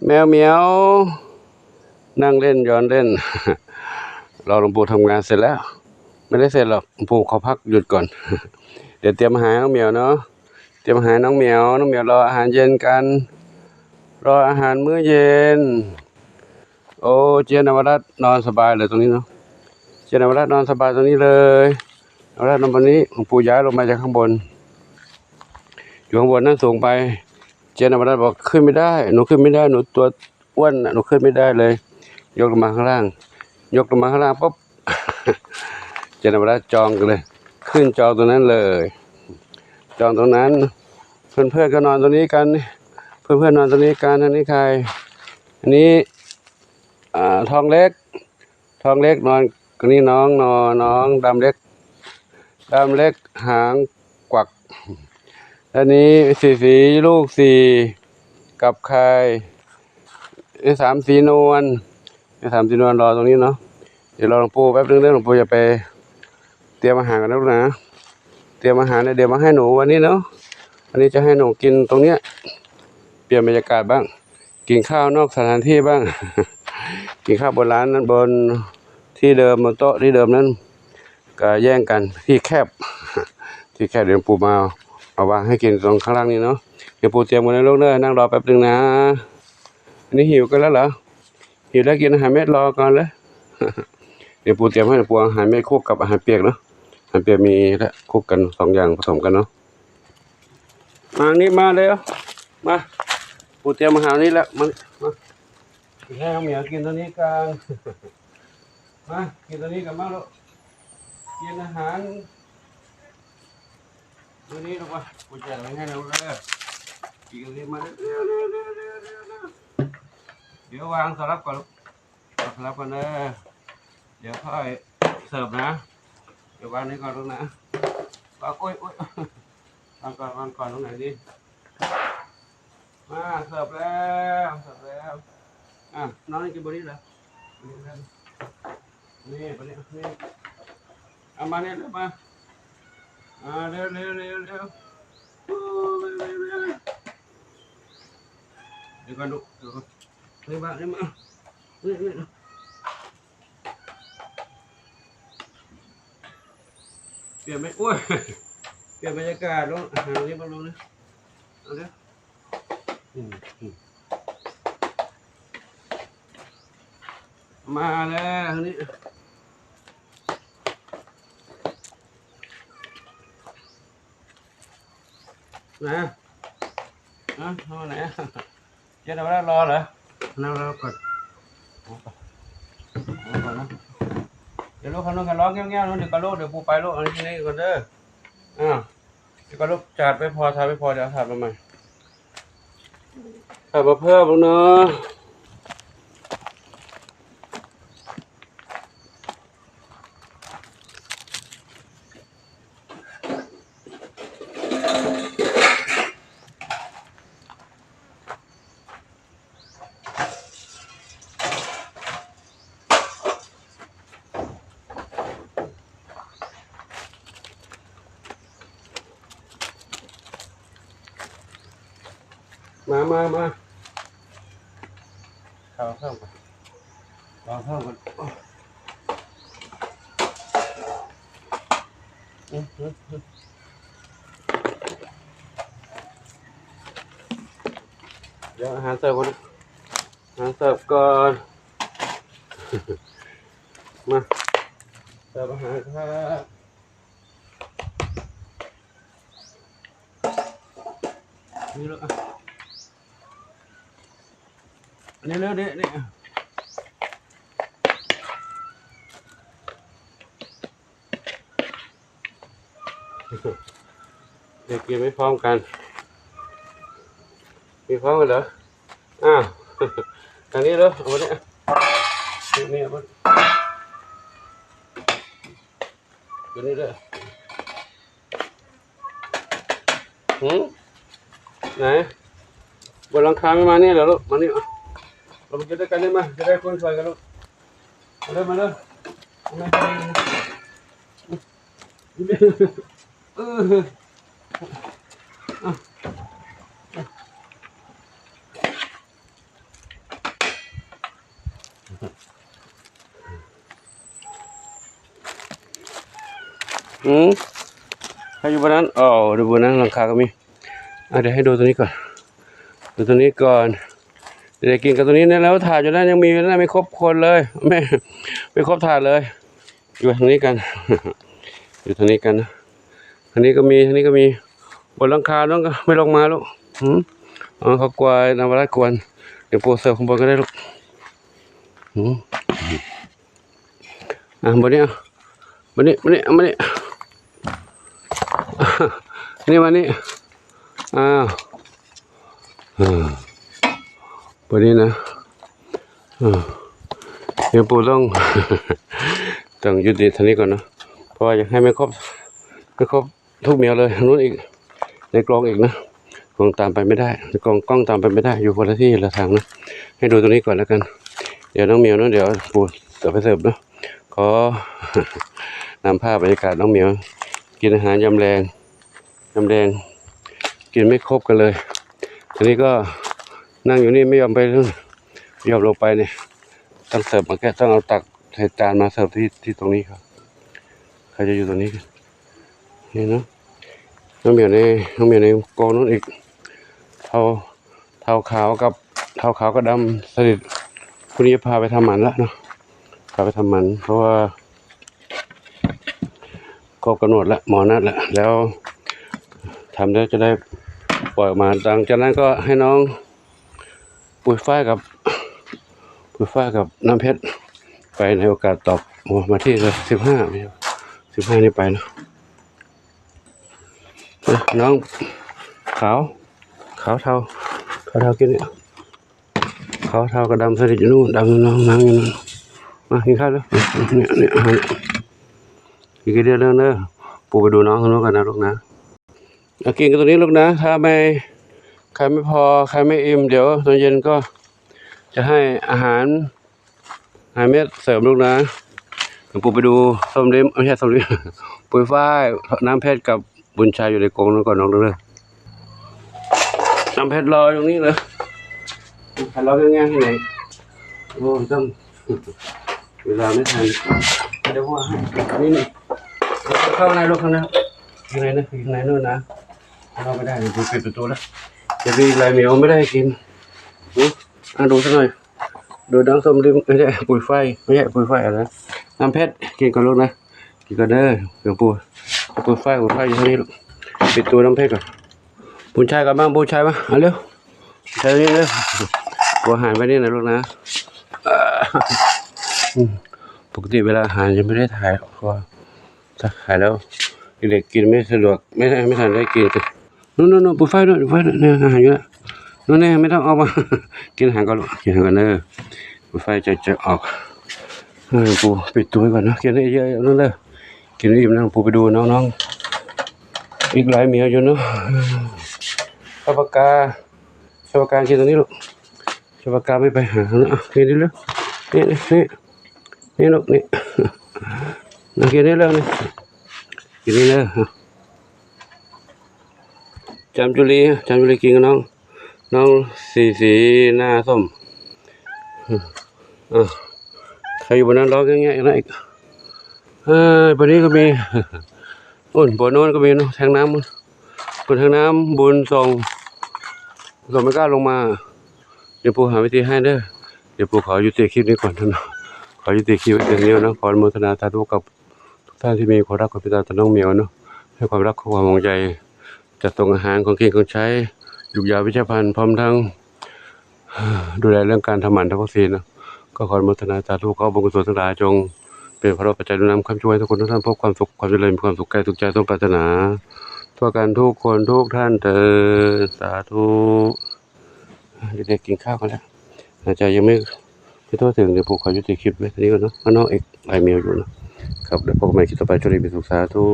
ແມວໝຽວ ນັ່ງເລ່ນ ຢອນເລ່ນ ລໍຫຼວງປູ່ທຳງານເສັດແລ້ວ. ໄມ່ໄດ້ເສັດຫຼອກ ຫຼວງປູ່ຂໍພັກຢຸດກ່ອນ. ດຽວຕຽມອາຫານໃຫ້ນ້ອງໝຽວເນາະ. ຕຽມອາຫານໃຫ້ນ້ອງໝຽວ. ນ້ອງໝຽວລໍອາຫານເຢັນກັນ. ລໍອາຫານມື້ເຢັນ. ໂອ້ ເຈ້ຍນະວະລັດນອນສະບາຍເລີຍຕົງນີ້ເນາະ. ເຈ້ຍນະວະລັດນອນສະບາຍຕົງນີ້ເລີຍ. ນະວະລັດນອນບ່ອນນີ້. ຫຼວງປູ່ຍ້າຍລົງມາຈາກຂ້າງບົນ. ຢູ່ຂ້າງບົນນັ້ນສູງໄປ. ເຈ້ຍນະວະລັດບອກ ຂຶ້ນໄມ່ໄດ້ ໜູຂຶ້ນໄມ່ໄດ້ ໜູຕົວອ້ວນ ໜູຂຶ້ນໄມ່ໄດ້ເລີຍ. ຍົກລົງມາຂ້າງລ່າງ. ຍົກລົງມາຂ້າງລ່າງປຸບ ເຈ້ຍນະວະລັດຈອງກັນເລີຍ. ຂຶ້ນຈອງຕົງນັ້ນເລີຍ. ຈອງຕົງນັ້ນ. ເພື່ອນໆກໍນອນຕົງນີ້ກັນ. ເພື່ອນໆນອນຕົງນີ້ກັນ. ອັນນີ້ໃຄ? ອັນນີ້ ອ່າ ທອງເລັກ. ທອງເລັກນອນກັນນີ້ ນ້ອງ ນ້ອງ ດຳເລັກ ດຳເລັກຫາງກວັກ. ອັນນີ້ສີສີ ລູກສີ່ ກັບໄຂ່ ໄອ້ສາມສີນວນ ໄອ້ສາມສີນວນລໍຕົງນີ້ເນາະ. ດຽວລໍຫຼວງປູ່ແປັບໜຶ່ງເດີ ຫຼວງປູ່ຈະໄປຕຽມອາຫານກ່ອນນະລູກນະ. ຕຽມອາຫານແລ້ວ ດຽວມາໃຫ້ໜູວັນນີ້ເນາະ. ອັນນີ້ຈະໃຫ້ໜູກິນຕົງເນີ້ຍ ປ່ຽນບັນຍາກາດບ້າງ. ກິນຂ້າວນອກສະຖານທີ່ບ້າງ ກິນຂ້າວໂບລານນັ້ນ ບົນທີ່ເດີມ ບົນໂຕະທີ່ເດີມນັ້ນ ກະແຍ່ງກັນທີ່ແຄບ ທີ່ແຄບ. ດຽວປູ່ມາເອົາ ເອົາວາງໃຫ້ກິນຕົງຂ້າງລ່າງນີ້ເນາະ. ດຽວປູ່ຕຽມກັນເດີລູກເດີ ນັ່ງລໍແປັບໜຶ່ງນະ. ອັນນີ້ຫິວກັນແລ້ວເຫຼືອ? ຫິວແລ້ວກິນອາຫານເມັດລໍກ່ອນເລີຍ. ດຽວປູ່ຕຽມໃຫ້ ປູ່ອາຫານເມັດຄູ່ກັບອາຫານປຽກເນາະ. ອາຫານປຽກມີແລ້ວ ຄູ່ກັນສອງຢ່າງ ປະສົມກັນເນາະ. ມານີ້ມາເລັວ ມາ ປູ່ຕຽມອາຫານນີ້ແລ້ວ ມາ ມາ ໃຫ້ນ້ອງໝຽວກິນຕົງນີ້ກ່ອນ ມາ ກິນຕົງນີ້ກ່ອນ ມາລູກ ກິນອາຫານຕົງນີ້ລູກ ມາ ປູ່ແຈກໄວ້ໃຫ້ແລ້ວເດີ ກິນຕົງນີ້ ມາ ເລັວໆ ດຽວວາງສຳລັບກ່ອນລູກ. ລັບກ່ອນເດີ ດຽວຄ່ອຍເສີບນະ. ດຽວວາງນີ້ກ່ອນລູກນະ. ວາງ ໂອ້ຍ ໂອ້ຍ ວາງກ່ອນ ວາງກ່ອນ ຕົງໄຫນດີ? ມາ ເສີບແລ້ວ ເສີບແລ້ວ. ອ່າ ນ້ອງກິນບໍ່ດີເລີຍ ນີ້ ບັດນີ້ ນີ້ ເອົາມານີ້ ມາ ອ່າ ເລັວໆ ດຽວກ່ອນລູກ ດຽວກ່ອນ. ເລີຍມາ ເລີຍມາ ເລີຍ ເລີຍ ປ່ຽນໄປ ໂອ້ຍ ປ່ຽນບັນຍາກາດລົງ ຫານີ້ມາລົງນີ້ ເອົາເດີ ອືມ ອືມ ມາແລ້ວນີ້ ນະ ນະ ເອົາມາແລ້ວ. ເຈັດ ເອົາໄວ້ລໍເລີຍ ນັ່ງລໍກ່ອນ ເອົາກ່ອນ ເອົາກ່ອນນະ. ດຽວລູກເຂົານອນກັນ ລອແງ້ວໆ ດຽວກະລູກ ດຽວປູ່ໄປລູກ ອັນນີ້ນີ້ກ່ອນເດີ. ອ້າວ ດຽວກະລູກ ຈາດໄປພໍ ຖາດໄປພໍ ດຽວເອົາຖາດມາໃໝ່ ຖາດມາເພີ່ມເນາະ. ມາ ມາ ມາ ເຂົ້າເພີ່ມກ່ອນ ເຂົ້າເພີ່ມກ່ອນ. ອືມ ອືມ ອືມ ດຽວອາຫານເສີບກ່ອນ ອາຫານເສີບກ່ອນ ມາ ເສີບອາຫານຄັບ. ນີ້ເລີຍ ນີ້ເລີຍ ນີ້ ນີ້ ດຽວກິນໄປພ້ອມກັນ ກິນພ້ອມກັນເດີ. ອ້າວ ອັນນີ້ເດີ ເອົາໄວ້ນີ້ ນີ້ ນີ້ ເອົາໄວ້ ຕົວນີ້ເດີ ຫືມ ໄຫນ ບົນຫຼັງຄາ ໄມ່ມານີ້ລະລູກ ມານີ້ ເອົາ ເອົາມາກິນດ້ວຍກັນນີ້ ມາ ຈະໄດ້ຄົນຊ່ວຍກັນລູກ ມາເດີ ມາເດີ ເອີ ເອົາ. ອືມ ໃຜຢູ່ບ່ອນນັ້ນ? ໂອ້ ຢູ່ບ່ອນນັ້ນ ຫຼັງຄາກໍມີ. ອ່າ ດຽວໃຫ້ດູຕົວນີ້ກ່ອນ ດູຕົວນີ້ກ່ອນ. ດຽວໄດ້ກິນກັບຕົວນີ້ແນ່ ແລ້ວຖາດຢູ່ນັ້ນຍັງມີຢູ່ນັ້ນ ໄມ່ຄົບຄົນເລີຍ ແມ່ ໄມ່ຄົບຖາດເລີຍ. ຢູ່ທາງນີ້ກັນ ຢູ່ທາງນີ້ກັນ ທາງນີ້ກໍມີ ທາງນີ້ກໍມີ. ບົນຫຼັງຄານ້ອງກໍໄມ່ລົງມາລູກ. ອືມ ເອົາ ເຂົາກວນ ນຳມາໄດ້ກວນ. ດຽວປູເສີບຂ້າງບົນກໍໄດ້ລູກ. ອືມ ອ່ະ ບັດນີ້ ເອົາ ບັດນີ້ ບັດນີ້ ເອົາມານີ້ ນີ້ມານີ້. ອ້າວ ເອີ ບັດນີ້ນະ ເອີ ດຽວປູຕ້ອງ ຕ້ອງຢຸດຢູ່ເທົ່ານີ້ກ່ອນເນາະ ເພາະວ່າຢາກໃຫ້ມັນຄົບ ໃຫ້ຄົບ ທຸກແນວເລີຍ. ທາງໂນ້ນອີກ ໃນກອງອີກນະ ກອງຕາມໄປໄມ່ໄດ້ ໃນກອງ ກ້ອງຕາມໄປໄມ່ໄດ້ ຢູ່ຄົນລະທີ່ລະທາງນະ. ໃຫ້ດູຕົງນີ້ກ່ອນແລ້ວກັນ ດຽວນ້ອງໝຽວເນາະ ດຽວປູເສີບໄປເສີບເນາະ. ຂໍນຳພາບບັນຍາກາດນ້ອງໝຽວກິນອາຫານຍາມແລງ ຍາມແລງ ກິນໄມ່ຄົບກັນເລີຍ. ອັນນີ້ກໍນັ່ງຢູ່ນີ້ ໄມ່ຍອມໄປ ໄມ່ຍອມລົງໄປນີ້. ຕ້ອງເສີບມາແກະ ຕ້ອງເອົາຕັກໃສ່ຈານມາເສີບທີ່ ທີ່ຕົງນີ້. ເຂົາ ເຂົາຈະຢູ່ຕົງນີ້ ນີ້ເນາະ. ນ້ອງໝຽວໃນ ນ້ອງໝຽວໃນກອງນັ້ນອີກ ເທົາ ເທົາຂາວກັບ ເທົາຂາວກັບດຳສະໜິດ. ຜູ້ນີ້ຈະພາໄປທຳໝັນລະເນາະ ພາໄປທຳໝັນ ເພາະວ່າຄົບກຳນົດລະ ໝໍນັດລະ ແລ້ວທຳແລ້ວຈະໄດ້ປ່ອຍອອກມາ. ຫຼັງຈາກນັ້ນກໍໃຫ້ນ້ອງ ປຸຍຝ້າຍກັບ ປຸຍຝ້າຍກັບນ້ຳເພັດໄປໃນໂອກາດຕອບ ໂອ້ ວັນທີສິບຫ້າ ສິບຫ້ານີ້ໄປເນາະ. ເອີ ນ້ອງຂາວ ຂາວເທົາ ຂາວເທົາກິນນີ້ ຂາວເທົາກັບດຳສະໜິດຢູ່ນັ້ນ ດຳຢູ່ນັ້ນ ນັ່ງຢູ່ນັ້ນ. ມາກິນເຂົ້າເດີ້ ນີ້ ນີ້ ອາຫານ ກິນເດີ້ ເດີ ເດີ ປູໄປດູນ້ອງທາງໂນ້ນກ່ອນນະລູກນະ. ເອົາ ກິນກັນຕົງນີ້ລູກນະ ຖ້າໄມ່ ໃຄໄມ່ພໍ ໃຄໄມ່ອີ່ມ ດຽວຕອນເຢັນກໍຈະໃຫ້ອາຫານ ໃຫ້ເມັດເສີມລູກນະ. ດຽວປູໄປດູສົ້ມລິ້ມ ເອີ ບໍ່ໃຊ່ສົ້ມລິ້ມ ປຸຍຝ້າຍ ນ້ຳເພັດກັບບຸນໄຊຢູ່ໃນກົງນັ້ນກ່ອນນ້ອງເດີ. ນ້ຳເພັດລໍຢູ່ນີ້ເລີຍ ໃຫ້ລໍງ່າຍໆ ທີ່ໄຫນ ໂອ້ ຕ້ອງ ເວລາໄມ່ທັນ ດຽວວ່າໃຫ້ ນີ້ ນີ້ ເຂົ້າໃນລູກ ເຂົ້າໃນ ຢູ່ໃນນັ້ນ ຢູ່ໃນໂນ້ນນະ. ເຂົ້າໄປໄດ້ ເປີດປະຕູແລ້ວ ຈະມີລາຍແມວໄມ່ໄດ້ກິນ. ອື ອ່ະ ດູຊະໜ່ອຍ ດູນ້ຳສົ້ມລິ້ມ ເອີຍ ປຸຍຝ້າຍ ບໍ່ໃຊ່ປຸຍຝ້າຍ ອັນນັ້ນ ນ້ຳເພັດ. ກິນກ່ອນລູກນະ ກິນກ່ອນເດີ. ດຽວປູ ປຸຍຝ້າຍ ປຸຍຝ້າຍຢູ່ທາງນີ້ລູກ ປິດຕູນ້ຳເພັດກ່ອນ. ບຸນໄຊກ່ອນ ມາ ບຸນໄຊມາ ເອົາເລັວ ໃສ່ນີ້ເລີຍ ອາຫານໄວ້ນີ້ນະລູກນະ. ອືມ ປົກກະຕິເວລາອາຫານຈະໄມ່ໄດ້ຖ່າຍ ເພາະວ່າຖ້າຖ່າຍແລ້ວເດັກໆກິນໄມ່ສະດວກ ໄມ່ໄດ້ ໄມ່ທັນໄດ້ກິນ. ໂນ້ນໆໆ ເປີດໄຟໂນ້ນ ເປີດໄຟໂນ້ນ ອາຫານຢູ່ນະ ໂນ້ນແນ່ ໄມ່ຕ້ອງອອກມາ ກິນອາຫານກ່ອນລູກ ກິນອາຫານກ່ອນເດີ. ເປີດໄຟຈະ ຈະອອກ ເອີ ປູປິດຕູໄວ້ກ່ອນເນາະ. ກິນໃຫ້ເຢີະໆ ໂນ້ນເດີ ກິນອີ່ມນະ ປູໄປດູນ້ອງໆ ອີກຫຼາຍແມວຢູ່ເນາະ. ຊາບປາກາ ຊາບປາກາ ກິນຕົງນີ້ລູກ ຊາບປາກາ ໄປ ໄປຫາເນາະ. ເອົາ ກິນນີ້ເລີຍ ນີ້ ນີ້ ນີ້ ນີ້ລູກ ນີ້ ກິນນີ້ເລີຍ ນີ້ ກິນນີ້ເລີຍ. ຈາມຈຸລີ ຈາມຈຸລີກິນກັບນ້ອງ ນ້ອງສີ ສີໜ້າສົ້ມ. ເອີ ໃຄຢູ່ບ່ອນນັ້ນ ລອງແຍະໆ ອີກໜ້ອຍ. ເອີ ບ່ອນນີ້ກໍມີ ໂອ້ ບ່ອນໂນ້ນກໍມີເນາະ ແທງນ້ຳ ບ່ອນແທງນ້ຳ ບຸນສົ່ງ ກໍໄມ່ກ້າລົງມາ. ດຽວປູຫາວິທີໃຫ້ເດີ. ດຽວປູຂໍຍຸຕິຄລິບນີ້ກ່ອນເນາະ ຂໍຍຸຕິຄລິບໄວ້ແຕ່ນີ້ເນາະ. ຂໍອະນຸໂມທະນາສາທຸກັບ ທຸກທ່ານທີ່ມີຄວາມຮັກຄວາມເມດຕາຕໍ່ນ້ອງໝຽວເນາະ ໃຫ້ຄວາມຮັກຄວາມຫ່ວງໃຍ ຈັດສົ່ງອາຫານ ຂອງກິນຂອງໃຊ້ ຢູກຢາເວດຊະພັນ ພ້ອມທັງດູແລເລື່ອງການທຳໝັນທຳວັກຊີນເນາະ. ກໍຂໍອະນຸໂມທະນາສາທຸ ຂໍບຸນກຸສົນທັງຫຼາຍຈົ່ງເປັນພາລະປັດໄຈໜູນນຳຄ້ຳຊູໃຫ້ທຸກຄົນທຸກທ່ານພົບຄວາມສຸກຄວາມຈະເລີນ ມີຄວາມສຸກໃກ້ສຸກໃຈສົມປາດຖະໜາທົ່ວກັນທຸກຄົນທຸກທ່ານເທີ້ນ ສາທຸ. ເດັກໆກິນຂ້າວກັນແລ້ວ ອາດຈະຍັງໄມ່ ໄມ່ທົ່ວເຖິງ. ດຽວປູຂໍຍຸຕິຄລິບໄວ້ເທົ່ານີ້ກ່ອນເນາະ ນ້ອງເອກໄລເມວຢູ່ເນາະ. ຄັບ ແລ້ວພົບກັນໃໝ່ຄລິບຕໍ່ໄປ. ໂຊກດີມີສຸກ ສາທຸ.